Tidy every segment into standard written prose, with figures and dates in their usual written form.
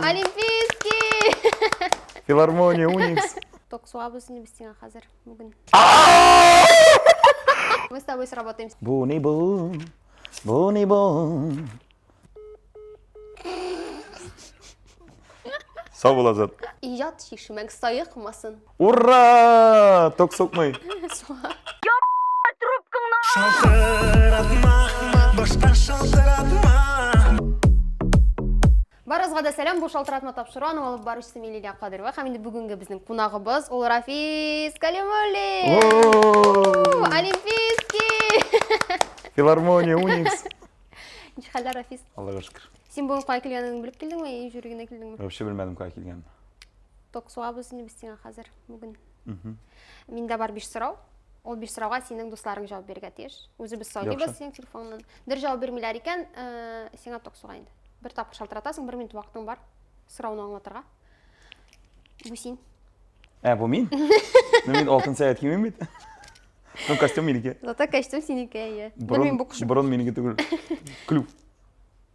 Олимпийский! Филармония, Уникс. Ток сугабыз инде без сиңа хәзер бүген. Мы с тобой сработаем. Бу ни бу? Бу ни бу? Сау бул, Азат. Иҗат чишмәң саекмасын. Ура! Ток сукмый. Суга. Шалтыратма, башка шалтыратма. Барыгызга да сәлам, бу шалтыратма тапшыру, аның алып баручысы мин Лилия Кадырова һәм инде бүгенге безнең кунагыбыз ул Рафис Калимуллин. Олимпийский! Филармония, Уникс. Ничек хәлләр, Рафис? Аллага шөкер. Син бүген кая килгәнеңне белеп килдеңме, или җүри генә килдеңме? Вообще белмәдем кая килгәнне. Ток сугабыз инде без сиңа хәзер бүген. Миндә бар биш сорау. Ул биш сорауга синең дусларың җавап бирергә тиеш. Үзебез сайлыйбыз Яхшы. синең телефоныңнан. Дөрес җавап бирмиләр икән, э, сиңа ток суга инде. Бер тапкыр шалтыратасың, бер минут вакытың бар сорауны аңлатырга. Бу син. Ә, бу мин? Ну, мин алтын сәгать кимим бит. Ну, костюм минеке. Зато костюм синеке, әйе. Борын, Белмим, бу кош. борын минеке түгел. Клюв.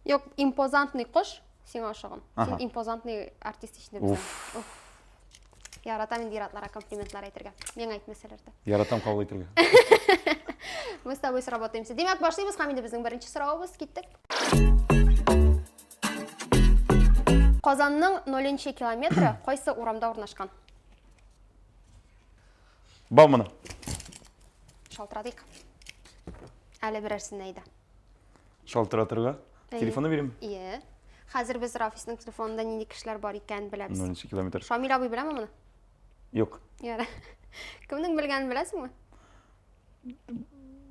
Юк, импозантный кош сиңа ошаган. Син Ага. импозантный артист ич инде безнең. Уф. Уф. Яратам инде ир-атларга комплиментлар әйтергә. Миңа әйтмәсәләр дә. Яратам кабул итәргә. Мы с тобой сработаемся. Димәк, башлыйбыз һәм инде безнең беренче соравыбыз. Киттек. Казанның 0 километры кайсы урамда урнашкан? Баумана. Шалтыратыйк. Әле берәрсенә әйдә. Шалтыратырга. Әйе. Телефоны бирим. Ие. Хәзер без Рафисның телефонында нинди кешеләр бар икәнен беләбез. 0 километр. Шамил абый беләме моны? Юк. Ярар. Кемнең белгәнен беләсеңме?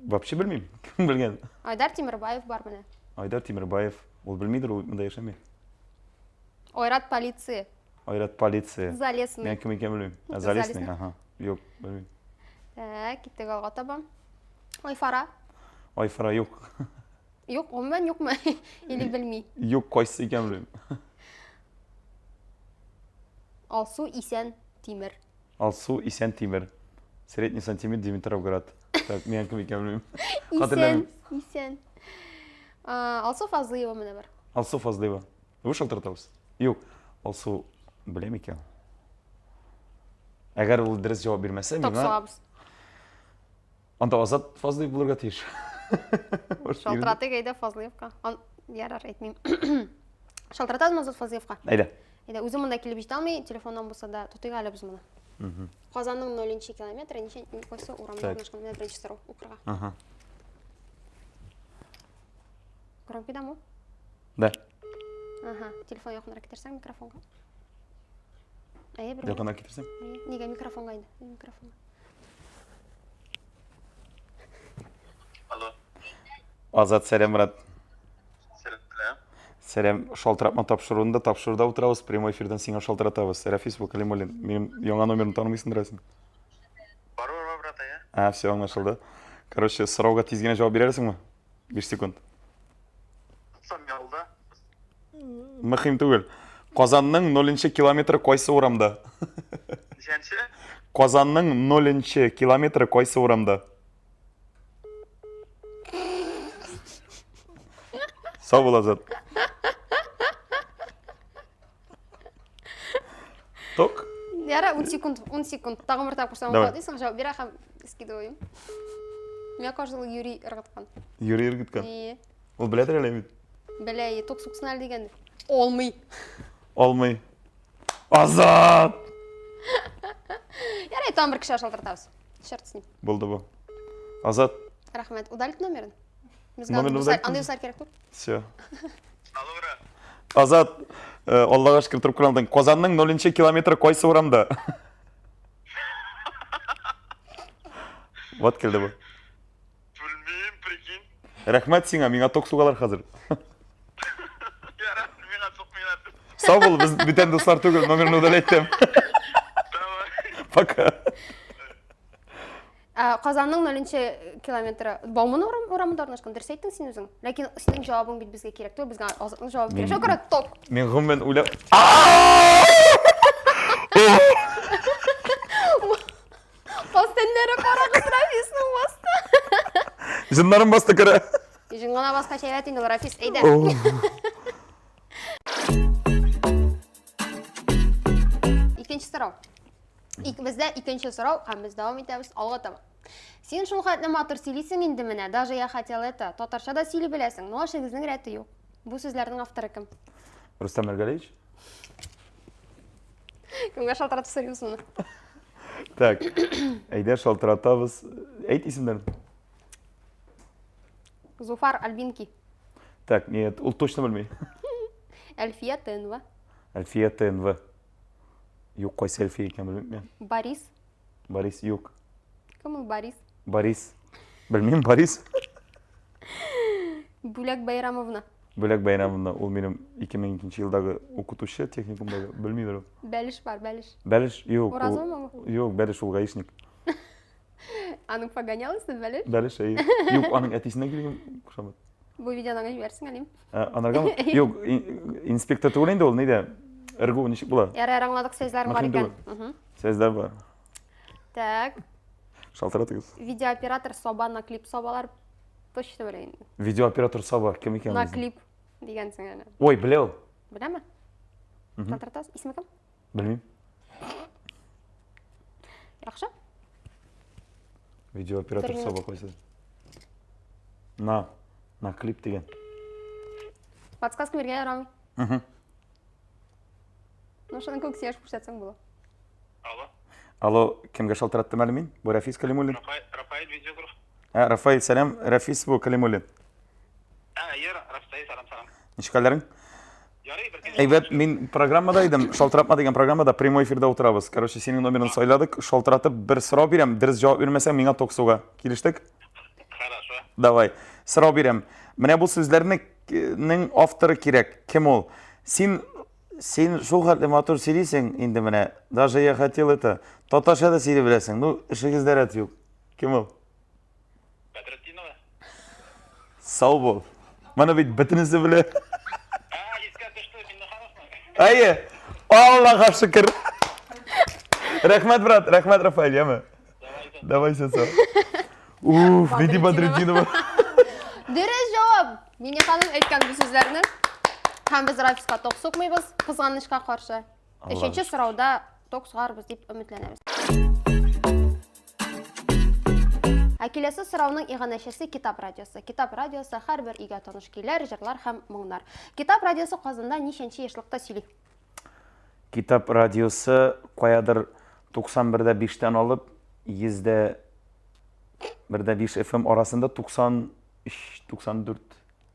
Вообще белмим. Кем белгән? Айдар Тимербаев бар менә. Айдар Тимербаев. Ул белмидер, ул монда яшәми. Айрат полиция. Айрат полиция. Залесный. Мен кем икәнен белмим. Ә, Залесный. Залесный, ага. Юк, белмим. Так, киттек алга таба. Айфара. Айфара юк. Юк, гомумән юкмы? Или белми. Юк, кайсы икәнен белмим. Алсу Исән Тимер. Алсу Исән Тимер. Средний сантиметр Димитровград. Так, мин кем икәнен белмим. Исән, Хәтерләмим. Исән. А, Алсу Фазлыева менә бар. Алсу Фазлыева. Бу шалтыратабыз. Юк, Алсу белә микән? Әгәр ул дөрес җавап бирмәсә, Ток миңа салабыз. анда Азат Фазлыев булырга тиеш. Шалтыратыйк әйдә Фазлыевка. Ан... Ярар, әйтмим. Шалтыратабызмы Азат Фазлыевка? Әйдә. Әйдә, үзе монда килеп җитә алмый, телефоннан булса да тотыйк әле без моны. Казанның 0 километры ничә кайсы урамда Так. урнашкан? Менә беренче сорау укырга. Ага. Громкийдамы? Да. Ага, телефон якынрак китерсәң микрофонга. Әйе, бер. Якынрак китерсәң. Нигә микрофонга инде? Микрофонга. Алло. Азат, сәлам, брат. Сәлам. Сәлам, шалтыратма тапшыруында, тапшыруда утырабыз, прямой эфирдан сиңа шалтыратабыз. Рафис бу Калимуллин. Минем яңа номерын танымыйсыңдыр син. Бар, бар, бар, брат, әйе. А, все, аңлашылды. Короче, сорауга тиз генә җавап бирәсеңме? 5 секунд. Тотсам ялда. Мөһим түгел. Казанның 0 километры кайсы урамда? Ничәнче? Казанның 0 километры кайсы урамда? Сау бул, Азат. Ток? Яра, 10 секунд, 10 секунд. Тагын бер тапкыр сорау Давай. куйсаң, җавап бирә һәм скидываю. Миңа кажется, ул Юрий ыргыткан. Юрий ыргыткан. Ие. Ул беләдер әле бит. Белә, ие, ток суксын әле дигәндер. Алмый. Алмый. Азат! Ярай, тагын бер кешегә шалтыратабыз. Черт с ним. Булды бу. Азат, Рәхмәт. Удалить номерын. Безгә Номерны андый дуслар, удалить? андый дуслар кирәк түгел. все. Алло, брат. Азат, э, Аллага шөкер трубканы алдың. Казанның 0 километры кайсы урамда? Вот килде бу. Белмим, прикинь. Рәхмәт сиңа, миңа ток сугалар хәзер. Ярар, миңа сукмыйлар. Сау бул, без бүтән дуслар түгел, номерны удалять итәм. Давай. Пока. Ә, Казанның 0 километры Бауман урам, урамында урнашкан. Дөрес әйттең син үзең. Ләкин синең җавабың бит безгә кирәк түгел, безгә Азатның җавабы кирәк. Шуңа күрә ток. Мин гомумән уйлап... Пастеннәре карагыз Рафисның басты. Җыннарым басты керә. Җын гына баскач әйбәт инде ул, Рафис, әйдә. сорау. Ик, бездә икенче сорау һәм без дәвам итәбез алга таба. Син шул хәтле матур сөйлисең инде менә, даже я хотел это. Татарча да сөйли беләсең, но эшегезнең рәте юк. Бу сүзләрнең авторы кем? Рустам Нургалиевич? Кемгә шалтыратып сорыйбыз моны? Так, әйдә шалтыратабыз. Әйт исемнәрен. Зуфар Альбинки. Так, нет, ул точно белми. Әлфия ТНВ. Әлфия ТНВ. Юк, кайсы Әлфия икән белмим мин. Борис. Борис юк. Кем ул Борис? Борис. Белмим, Борис. Бүләк Бәйрамовна. Бүләк Бәйрамовна, ул минем 2002 елдагы укытучы техникумдагы, белмидер ул. Бәлеш бар, бәлеш. Бәлеш юк. Уразовна ул? Юк, бәлеш ул гаишник. Аның погонялысы бәлеш? Бәлеш, әйе. Юк, аның әтисеннән килгән кушамат. Бу видеоны аңа җибәрсең, Алим. Ә, Анаргамы? Юк, инспектор түгел инде ул, нидә? РГУ ничек була? Ярар, аңладык, сүзләрең бар Мөһим икән. түгел. Мгм. Сүзләр бар. Так, Шалтыратыгыз. видеооператор Саба на клип Сабалар точно белә инде. Видеооператор Саба кем икән? На үзен? клип дигәнсең әнә. Ой, белә ул. Беләме? Шалтыратабыз. Исеме кем? Белмим. Яхшы. Видеооператор Бер минут. Саба кайсы? На, на клип дигән. Подсказка биргән ярамый. Мгм. Ну, шуның күк сөяш күрсәтсәң була. Алло. Алло, кемгә шалтыраттым әле мин? Бу Рафис Калимуллин. Рафаэль, Рафаэль видеограф. Ә, Рафаэль, сәлам. Рафис бу Калимуллин. Ә, ер, Рафаэль, сәлам, сәлам. Ничек хәлләрең? Ярый, бер көн. Әйбәт, мин программада идем, шалтыратма дигән программада прямой эфирда утырабыз. Короче, синең номерын сайладык, шалтыратып бер сорау бирәм, дөрес җавап бирмәсәң, миңа ток суга. Килештек? Хорошо. Давай. Сорау бирәм. Менә бу сүзләрнең авторы кирәк. Кем ул? Син син шул хәтле матур сөйлисең инде менә. Даже я хотел это. Татарча да сөйли беләсең. Ну, эшегездә рәт юк. Кем ул? Бәдретдинова. Сау бул. Моны бит бөтенесе белә. Ә, искә төште, Миннехановны. Әйе. Аллаһка шөкер. Рәхмәт, брат, рәхмәт, Рафаэль, яме. Давай, сенсор. Уф, нинди Бадретдинова. Бадретдинова. Дөрес җавап! Мине ханым әйткән бу сүзләрне. Һәм без Рафиска ток сукмыйбыз, кызганычка каршы. Өченче сорауда ток сугарбыз дип өметләнәбез. Ә киләсе сорауның иганәчесе Китап радиосы. Китап радиосы һәрбер өйгә таныш көйләр, җырлар һәм моңнар. Китап радиосы Казанда ничәнче ешлыкта сөйли? Китап радиосы каядыр 91-дә 5-тән алып 100-дә 1-дә 5 FM арасында 93-94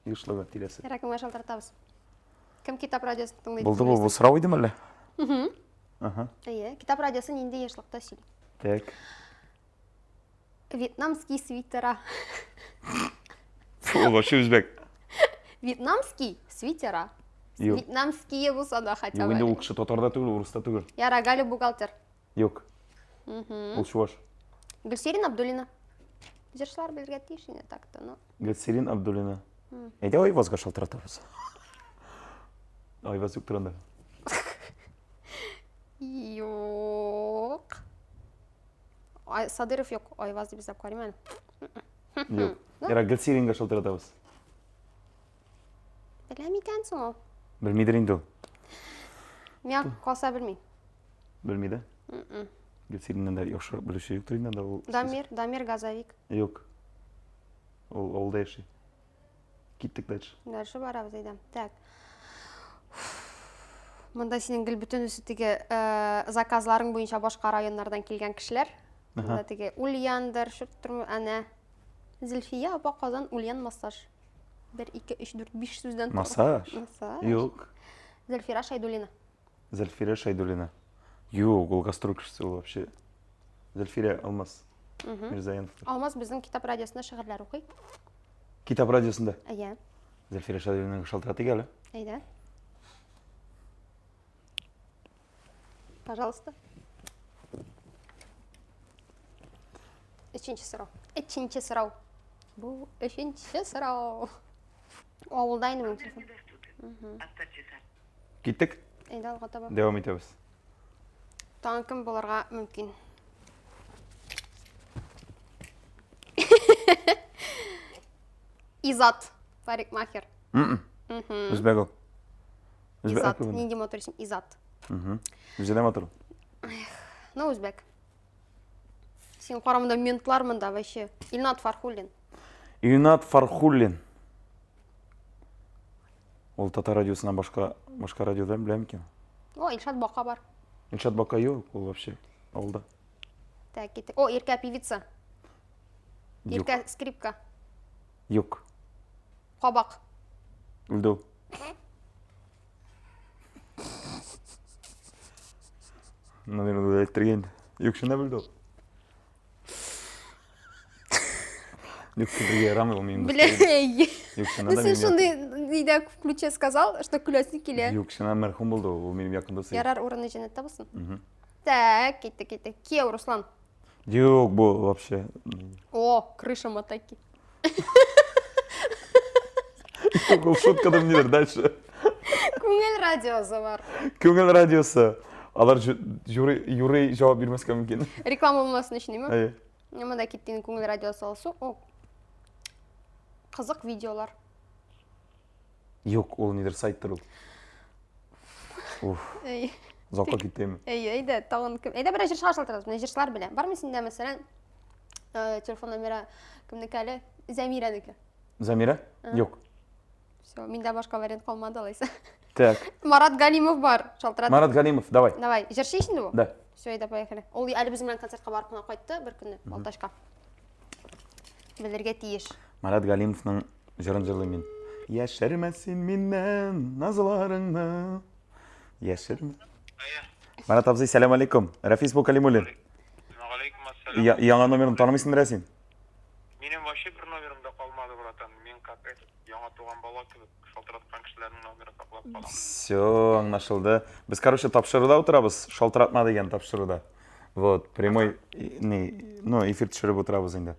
ешлыгы тирәсе. Ярар, кемгә шалтыратабыз? Кем Китап радиосын тыңлый? Булды бу, бу сорау идеме әллә? Ага. Әйе, Китап радиосы нинди ешлыкта сөйли? Так. Вьетнамский свитера. Фу, вообще үзбәк. Вьетнамский свитера. Юк. Вьетнамские булса да хотя Юк, бы. инде ул кеше татарда түгел, урыста түгел. Яра, Галя бухгалтер. Юк. Ул чуваш. Гөлсирин Абдуллина. Җырчылар белергә тиеш инде так-то, но. Гөлсирин Абдуллина. Әйдә Айвазга шалтыратабыз. Айваз юк турында. Юк. Ай, Садыров юк, Айваз дип эзләп карыйм әле. Юк. Яра Гөлсирингә шалтыратабыз. Белә микән соң ул? Белмидер инде ул. Миңа калса белми. Белми дә? Гөлсириннән дә яхшырак белүче юктыр инде анда ул. Дамир, Дамир Газовик. Юк. Ул авылда яши. Киттек дальше. Дальше барабыз әйдә. Так. Монда синең гел бөтенесе теге э, заказларың буенча башка районнардан килгән кешеләр. Монда теге Ульяндыр, Шөптер, әнә. Зөлфия апа Казан Ульян массаж. 1 2 3 4 5 сүздән тора. Массаж? Массаж. Юк. Зөлфира Шайдуллина. Зөлфирә Шайдуллина. Юк, ул гастроль кешесе ул вообще. Зөлфирә Алмаз. Мирзаянов. Алмаз безнең китап радиосында шигырьләр укый. Китап радиосында. Әйе. Зөлфирә Шайдуллинага шалтыратыйк әле. Әйдә. Пожалуйста. Өченче сорау. Өченче сорау. Бу өченче сорау. Авылда инде моның телефон. Киттек. Әйдә алга таба. Дәвам итәбез. Тагын кем булырга мөмкин? Изат, парикмахер. Үзбәк ул. Үзбәк Изат. ул. Нинди матур исем? Изат. Үзе дә матур. Ну, үзбәк. Син кара монда ментлар монда вообще. Илнат Фархуллин. Илнат Фархуллин. Ул татар радиосыннан башка башка радиодан беләм икән. О, Илшат Бака бар. Илшат Бака юк, ул вообще авылда. Так, киттек. О, Иркә певица. Юк. Иркә скрипка. Юк. Кабак. Үлде ул. Наверное, әйттергән. Юк, чынлап үлде ул. Юк, көлергә ярамый ул минем Бля, дустым. Юк, чыннан Ну да син минем шундый нидә ключе сказал, что көләсең килә. Юк, чыннан мәрхүм булды ул, ул минем якын дустым. Ярар, урыны җәннәттә булсын. Так, киттек, киттек. Кияү, Руслан. Юк, бу вообще. О, крыша матаки. Юк, ул шуткадан нидер дальше. Күңел радиосы бар. Күңел радиосы. Алар юрый, юрый җавап бирмәскә мөмкин. Реклама булмасын өчен, димме? Әйе. Монда китте инде Күңел радиосы алсу. О. Кызык видеолар. Юк, ул нидер сайттыр ул. Уф. Әй. Озакка киттеме? Әй, әйдә, тагын кем? Әйдә берәр җырчыга шалтыратабыз. Менә җырчылар белә. Бармы синдә, мәсәлән, э, телефон номеры кемнеке әле? Зәмирәнеке. Замира? Юк. Все, миндә башка вариант калмады алайса. Так. Марат Галимов бар. Шалтырат. Марат Галимов, давай. Давай, җырчы ич инде бу? Да. Все, әйдә, поехали. Ул әле безнең белән концертка барып кына кайтты бер көнне, Балтачка. Белергә тиеш. Марат Галимовның җырын җырлыйм мин. Яшермә син миннән назларыңны. Яшермә. Марат абзый, сәлам алейкум. Рафис бу Калимуллин. Валейкум ассалам. Яңа номерын танымыйсыңдыр ә син? Минем вообще бер номерым да калмады, братан. Мин как этот, яңа туган бала кебек шалтыраткан кешеләрнең номерын саклап калам. Все, аңлашылды. Без, короче, тапшыруда утырабыз. Шалтыратма дигән тапшыруда. Вот, прямой, не, ну, эфир төшереп утырабыз инде.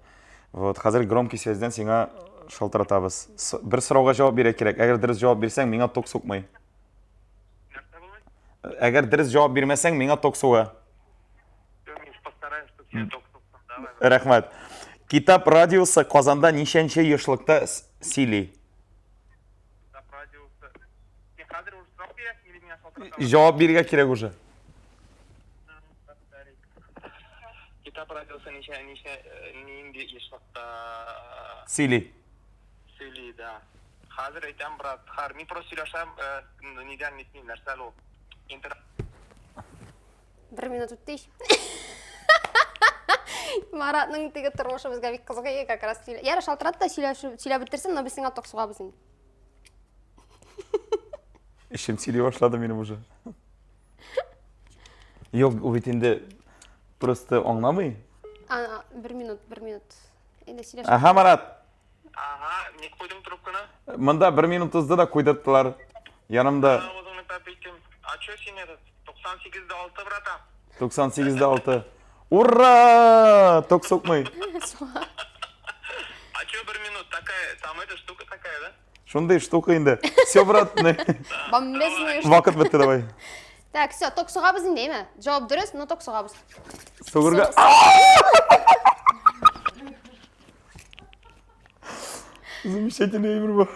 Вот, хәзер громкий связьдән сиңа шалтыратабыз. Бер сорауга җавап бирә кирәк. Әгәр дөрес җавап бирсәң, миңа ток сукмый. Нәрсә булмый? Әгәр дөрес җавап бирмәсәң, миңа ток суга. Все, мин постараюсь, чтобы тебе ток суксын. Давай. Рәхмәт. Китап радиосы Казанда ничәнче ешлыкта сөйли? Китап радиосы. Син хәзер уже сорау бирәсең или миңа шалтыратасың? Җавап бирергә кирәк уже. Китап радиосы ничә ничә э, нинди ешлыкта Сөйли. сөйли, да. Хәзер әйтәм, брат, хәр, мин просто сөйләшәм, э, нидән нитмим, нәрсә әле ул? Интер Бер минут үтте ич. Маратның теге тормышы безгә бик кызык иде, как раз сөйлә. Ярар, шалтырат та сөйләшеп, сөйләп бетерсен, но без сиңа ток сугабыз инде. Эчем сөйли башлады минем уже. Юк, ул бит инде просто аңламый. А, бер минут, бер минут. Инде сөйләшеп. Ага, Марат. Ага, ник куйдың трубканы? Монда бер минут узды да куйдырттылар. Янымда. Авызыңны пәп иттем. А чё син этот? 98 дә 6, братан. 98 дә 6. Ура! Ток сукмый. А чё бер минут? Такая, там эта штука такая, да? Шундый штука инде. Все, брат. Бомбезная штука. Вакыт бетте, давай. Так, все, ток сугабыз инде, әйме? Җавап дөрес, но ток сугабыз. Сугырга. Замечательный әйбер бу.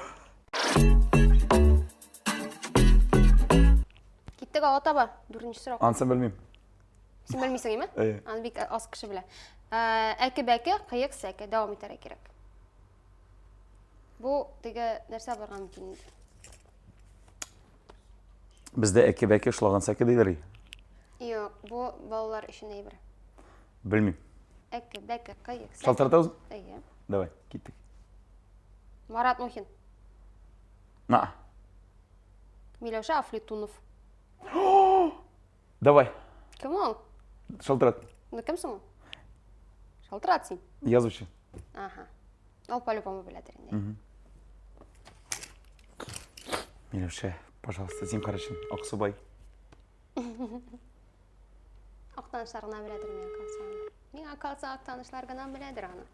Киттек алга таба. Дүртенче сорау. Анысын белмим. Син белмисең, әйме? Әйе. Аны бик аз кеше белә. Ә, Әке бәке, кыек сәке. Дәвам итәргә кирәк. Бу теге нәрсә булырга мөмкин инде. Бездә әке бәке шлаган сәке диләр. Юк, бу балалар өчен әйбер. Белмим. Әке бәке, кыек сәке. Шалтыратабыз? Әйе. Давай, киттек. Марат Мухин. На. Миләүшә Афлитунов. Давай. Кем ул? Шалтырат. Ну кем соң ул? Шалтырат син. Язучы. Ага. Ул по-любому беләдер инде. Миләүшә, пожалуйста, зинһар өчен, Аксубай. Актанышлар гына беләдер миңа калса. Миңа калса актанышлар гына беләдер аны.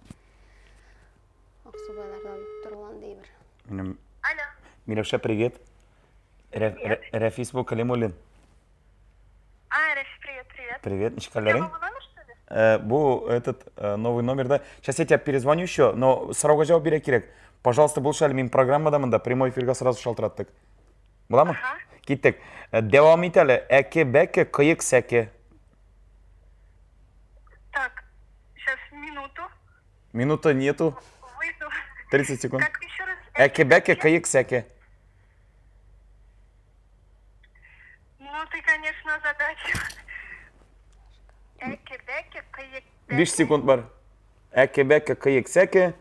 Аксубайларда торган дибер. Минем Алло. Миләүшә, привет. Рәфис бу Калимуллин. А, Рәфис, привет, привет. Привет, ничек хәлләрең? Новый номер, что ли? Бу этот новый номер, да. Сейчас я тебя перезвоню еще, но сорауга җавап бирә кирәк. Пожалуйста, булшы әле мин программада монда прямой эфирга сразу шалтыраттык. Буламы? Ага. Киттек. Дәвам ит әле. Әке бәке, кыек сәке. Минута нету. Выйду. 30 секунд. Как еще раз? Әке-бәке, кыек сәке. Ну, ты, конечно, озадачил. Әке-бәке, кыек 5 секунд бар. Әке-бәке, кыек сәке.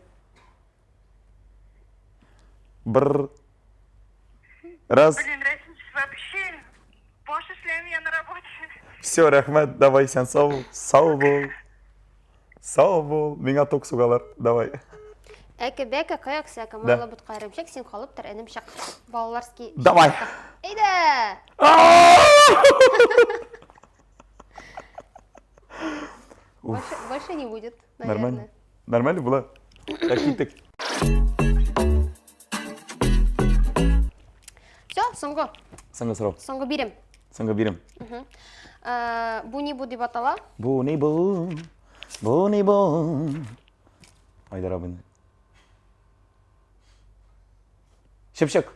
Бр. Раз. Блин, Расим, вообще, баш эшләми я на работе. Все, рәхмәт, давай, сән сау бул. Сау бул. Сау бул. Миңа ток сугалар. Давай. Әке-бәке, кыек сәке, Да. майлы бутка эремчек, син калып тор, энем чык. Балаларский. Давай. Әйдә! Больше, больше не будет, наверное. Нормально. Нормально була. Так, киттек. Все, соңгы. Соңгы сорау. Соңгы бирем. Соңгы бирем. Э, бу ни бу дип атала. Бу ни бу? Бу ни бу? Айдар абыйны. Чыпчык.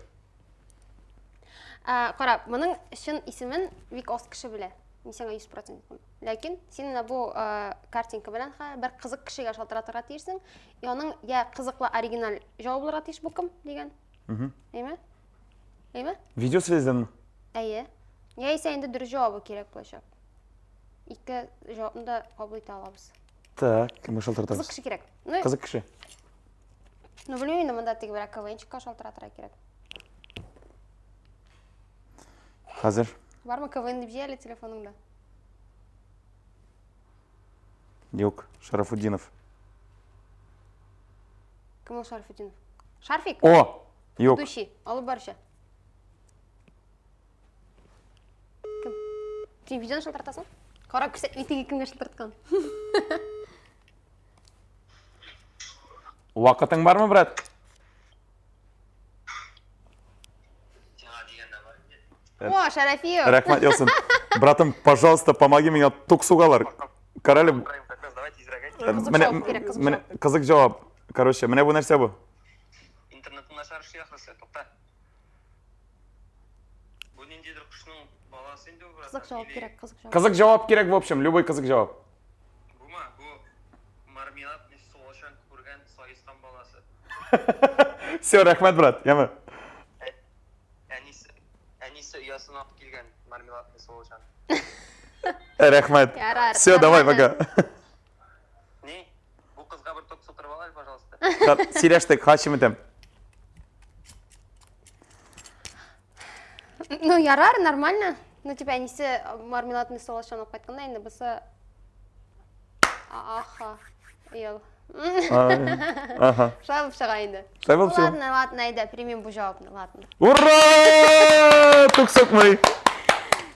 Э, кара, моның чын исемен бик аз кеше белә. Мин сиңа 100% әйтәм. Ләкин син менә бу э, картинка белән ха, бер кызык кешегә шалтыратырга тиешсең. И аның я кызыклы оригиналь җавап булырга тиеш бу кем дигән. Әйме? Әйме? Видеосвязьдәнме? Әйе. Яисә инде дөрес җавабы кирәк булачак. Ике җавапны да кабул итә алабыз. Так, кемгә шалтыратабыз? Кызык кеше кирәк. Ну, Кызык кеше. ну белмим инде монда теге берәр КВНчикка шалтыратырга кирәк. Хәзер. Бармы КВН дип җый әле телефоныңда? Юк, Шарафутдинов. Кем ул Шарафутдинов? Шарфик? О! Юк. Ведущий, алып баручы. Кем? Син видеоны шылтыратасың? Кара күрсәтми теге кемгә шылтыраткан. Вакытың бармы, брат? Сиңа дигән дә бар инде. О, Шарафиев. Рәхмәт яусын. Братым, пожалуйста, помоги миңа тук сугалар. Карале, Как раз давайте тизрәк әйт. Кызык менә җавап кирәк, кызык менә кызык җавап. Короче, менә бу нәрсә бу? Интернетың начар эшли ахрысы, тукта. Бу ниндидер кошның баласы инде бу, братан. Кызык җавап Или кирәк, кызык җавап. Кызык җавап кирәк, в общем, любой кызык җавап. Бума, бу мармеладный суалчан күргән саескан баласы. Все, рәхмәт, брат. Яме. Әнисе, әнисе оясына алып килгән мармеладный суалчан. Рәхмәт. Ярар, Все, давай, нормально. пока. Ни? Бу кызга бер топ суктырып ал әле, пожалуйста. Сөйләштек, хачим итәм. Ну, ярар, нормально. Ну, типа, әнисе мармеладный суалчан алып кайтканда инде бусы Аха, ел. Ага. Шулай булып чыга инде. Шулай булып чыга. Ладно, ладно, әйдә, примем бу җавапны, ладно. Ура! Тук сукмый.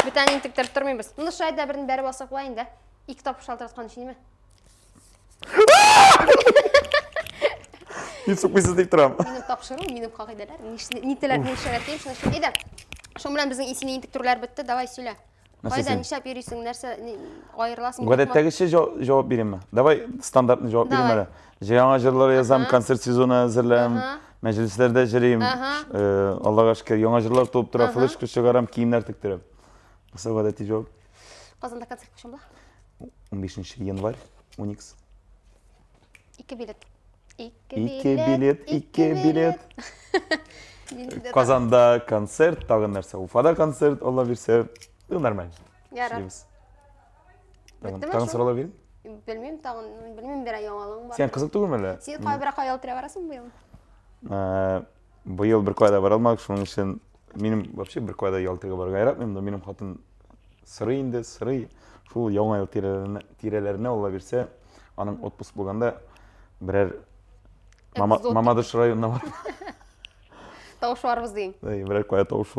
Бүтән интектереп тормыйбыз. Ну, шулай да берне бәреп алсак була инде. Ике тапкыр шалтыраткан өчен име? Мин сукмыйсыз дип торам. Минем тапшыру, минем кагыйдәләр. Ни теләп, ни эшләргә тиеш, шуны эшлим. Әйдә. Шуның белән безнең исене интектерүләр бетте. Давай сөйлә. Нәрсә Кайда син? нишләп йөрисең, нәрсә аерыласың? Гадәттәгечә җавап биримме? Давай стандартный җавап бирим Давай. әле. Яңа җырлар язам, концерт сезоны әзерләм, мәҗлесләрдә җөрим. Э, Аллага шөкер, яңа җырлар туып тора, флешка чыгарам, киемнәр тектерәм. Бусы гадәти җавап. Казанда концерт кайчан була? 15 январь, Уникс. Ике билет. Ике Ике билет, ике билет. Билет. Казанда концерт, тагын нәрсә? Уфада концерт, Алла бирсә. Ну, нормально. Ярар. Эшлибез. Тагын, Беттеме тагын шул? сораулар бирим? Белмим, тагын, белмим, берәр яңалыгың бар. Син кызык түгелме әллә? Син кая берәр кая ялтырап барасың быел? Э, Быел бер кая да бара алмадык, шуның өчен минем вообще бер кая да ялтырга барырга яратмыйм, но минем хатын сорый инде, сорый. Шул яңа ел тирәләренә, тирәләренә Алла бирсә, аның отпуск булганда берәр Мама, Экзотик. Мамадыш районына барып, Тавышларыбыз дим. әй, берәр кая тавыш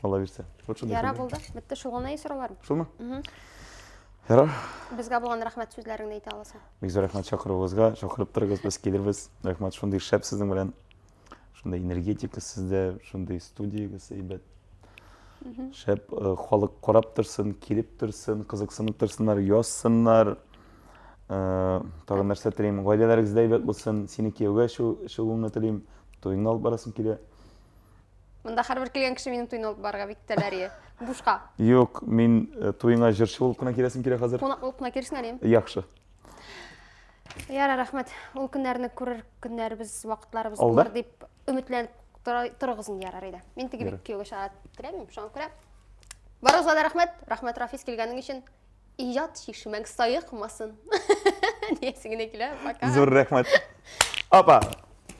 Алла бирсә. Вот шундый Яра хәлләр. булды. Бетте шул гына сорауларым. Шулмы? Ярар. Безгә булган рәхмәт сүзләреңне әйтә аласың. Бик зур рәхмәт чакыруыгызга. Чакырып торыгыз, без килербез. Рәхмәт, шундый шәп сезнең белән. Шундый энергетика сездә, шундый студиягез әйбәт. Шәп, э, халык карап торсын, килеп торсын, кызыксынып торсыннар, язсыннар. Э, тагын нәрсә телим? Гаиләләрегез дә әйбәт булсын. Сине кияүгә чыгуыңны телим. Туеңны алып барасым килә. Монда һәрбер килгән кеше минем туйны алып барырга бик теләр иде. Бушка. Юк, мин э, туеңа җырчы булып кына киләсем килә хәзер. Кунак булып кына килерсең әле. Яхшы. Ярар, рәхмәт. Ул көннәрне күрер көннәребез, вакытларыбыз булыр дип өметләнеп торыгыз инде ярар иде. Мин теге бик кияүгә чыгарга теләмим, шуңа күрә. Барыгызга да рәхмәт. Рәхмәт, Рафис, килгәнең өчен. Иҗат чишмәң саекмасын. Диясе генә килә. Пока. Зур рәхмәт. Апа.